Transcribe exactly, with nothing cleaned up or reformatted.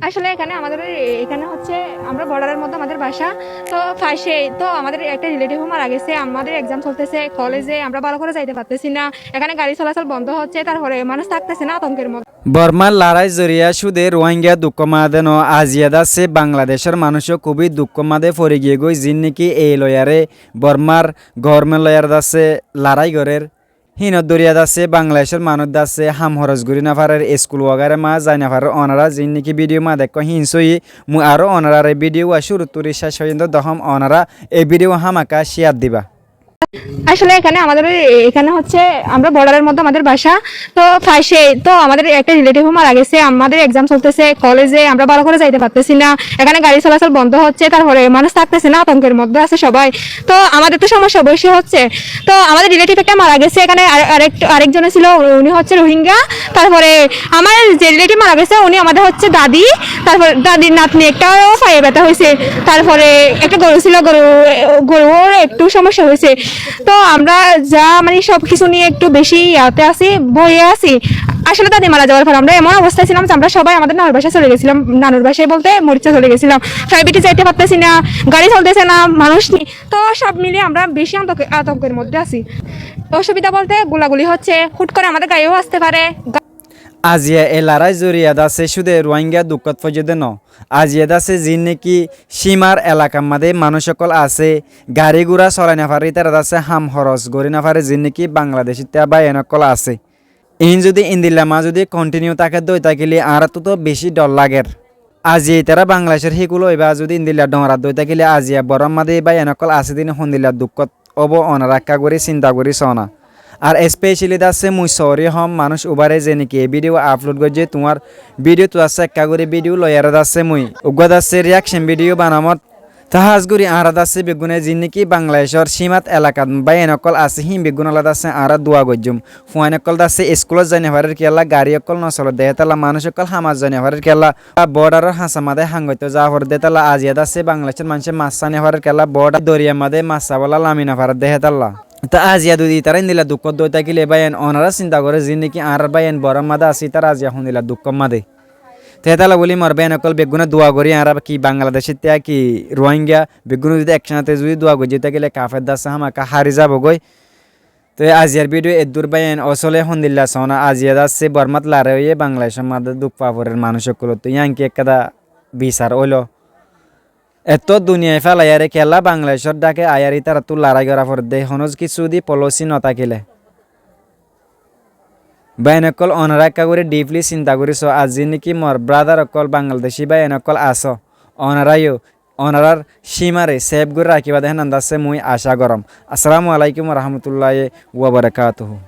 আসলে এখানে আমাদের এ-, এখানে হচ্ছে আমরা বর্ডারের মধ্যে আমাদের বাসা, তো পাশেই তো আমাদের একটা রিলেটিভও মারা গেছে, আমাদের এক্সাম চলতেছে কলেজে, আমরা ভালো করে যাইতে পারতেছি না, এখানে গাড়ি চলাচল বন্ধ হচ্ছে, তারপরে মানুষ থাকতেছে না আতঙ্কের মধ্যে। Bormár larái zoriya cúde Ruáinga dukkó maáde noó, aziya dásse Bangladecór manúic ó kubí dukkó maáde fori giyé gói, ziín néki ei loiyaré Bormár goórment loiyaré dásse larái gorér. Híinot dóriya dásse Bangladecór manúic dásse ham horos gorí nofarér, eskul wagáre maá zai nofarér. Onorá ziín néki bídiyo maá dekkó híin sóiyi, mui aró onoráre bídiyo wá cúruttúri céc foijjonto dohóm, onorá ei bídiyo hámaka cíyar diba. আসলে এখানে আমাদের এ-, এখানে হচ্ছে আমরা বর্ডারের মধ্যে আমাদের বাসা, তো পাশেই তো আমাদের একটা রিলেটিভও মারা গেছে, আমাদের এক্সাম চলতেছে কলেজে, আমরা ভালো করে যাইতে পারতেছি না, এখানে গাড়ি চলাচল বন্ধ হচ্ছে, তারপরে মানুষ থাকতেছে না, আতঙ্কের মধ্যে আছে সবাই। তো আমাদের তো সমস্যা বেশি হচ্ছে। তো আমাদের রিলেটিভ একটা মারা গেছে এখানে, আর আরেক আরেকজন ছিল, উনি হচ্ছে রোহিঙ্গা। তারপরে আমার যে রিলেটিভ মারা গেছে, উনি আমাদের হচ্ছে দাদি, তারপর দাদির নাতনি একটাও পায়ে ব্যথা হয়েছে। তারপরে একটা গরু ছিল, গরু গরুর একটু সমস্যা হয়েছে। তো আমরা যা মানে সব কিছু নিয়ে একটু বেশি ইয়াতে আছি, ভয়ে আছি। আসলে দাদি মারা যাওয়ার পর আমরা এমন অবস্থায় ছিলাম যে আমরা সবাই আমাদের নানুর বাসায় চলে গেছিলাম। নানুর বাসায় বলতে মরিচা চলে গেছিলাম। প্রাইভেটে যাইতে পারতেছি না, গাড়ি চলতেছে না, মানুষ নেই। তো সব মিলিয়ে আমরা বেশি আতঙ্কে-, আতঙ্কের মধ্যে আছি। অসুবিধা বলতে গোলাগুলি হচ্ছে, হুট করে আমাদের গায়েও আসতে পারে। Aziya e larái zoriya dásse cúde Ruáinga dukkót foijjé dé noó. Aziya dásse ziín néki címar elakar maáde manúic ókkol asé, garí gura solai nofaré, ítara dásse ham horos gorí nofaré, ziín néki Bangladecóttiya báiyain ókkol asé. Iín zudi endilla maá zudi kontiniyu táke dói tákile añáráttu tó bicí dhor lager. Aziya itará Bangladecór híkul óiba zudi endilla dhooñrat dói tákile aziya boróm maáde báiyain ókkol asé dé noó, hondilla dukkót óibo, onorá ekká gorí sinta gorí soóna. Ar especially dásse mui sori hoóm manúic ubáre ze néki e bídiyo aflod goijjé, tuáñr bídiyottú dásse ekká gorí bídiyo loiyaré dásse mui uggúa dásse riyakcen bídiyo banamót. Tó hás gorí añára dásse beggúne ziín néki Bangladecór címat elakat báiyain ókkol asé, híin beggúnolla dásse añára dua goijjúm. Fuain ókkol dásse eskulót zai nofarér kiyólla, garí ókkol nosolé dé hétalla, manúic ókkol hámat zai nofarér kiyólla, bódaror hañsa maáde ham goittó zaa foredde hétalla, aziya dásse Bangladecór maincé mas sái nofarér kiyólla, bódar doriya maáde mas saibólla lami nofaredde hétalla. Tó aziya zudi itará endilla dukkót dói tákile báiyain, onorá sinta goré, ziín néki añárár báiyain boróm maáde asé, ítara aziya hondilla dukkót maáde. Tó hétalla bóli mor báiyain ókkol beggúne dua gorí, añára ki Bangladecóttiya ki Ruáinga beggúne zudi ekcáñte zudi dua goijjé tákile kafer dásse hámaka hári zaibo gói. Tó e aziyar bídiyo eddúr báiyain, ósole hondilla soóna, aziya dásse Bormát larái óiye Bangladecór maáde duk fa forer manúic ókkolóttu, yían ki ekkán bisar óilo. Ettó duniyai félaiyaré kiyólla Bangladecór dháke aiyaré ítarattú larái gorá foredde, honó kissú di polósi notákile. Báiyain ókkol, onorá ekká gorí dhipli sinta gorí soó, ar ziín néki mor brádar ókkol Bangladecí báiyain ókkol asó, onorá yó onorár címare sef gorí rakíba dé hénan dásse mui acá goróm. Assalamu alaikum warahmatulláhi wabarakátuhu.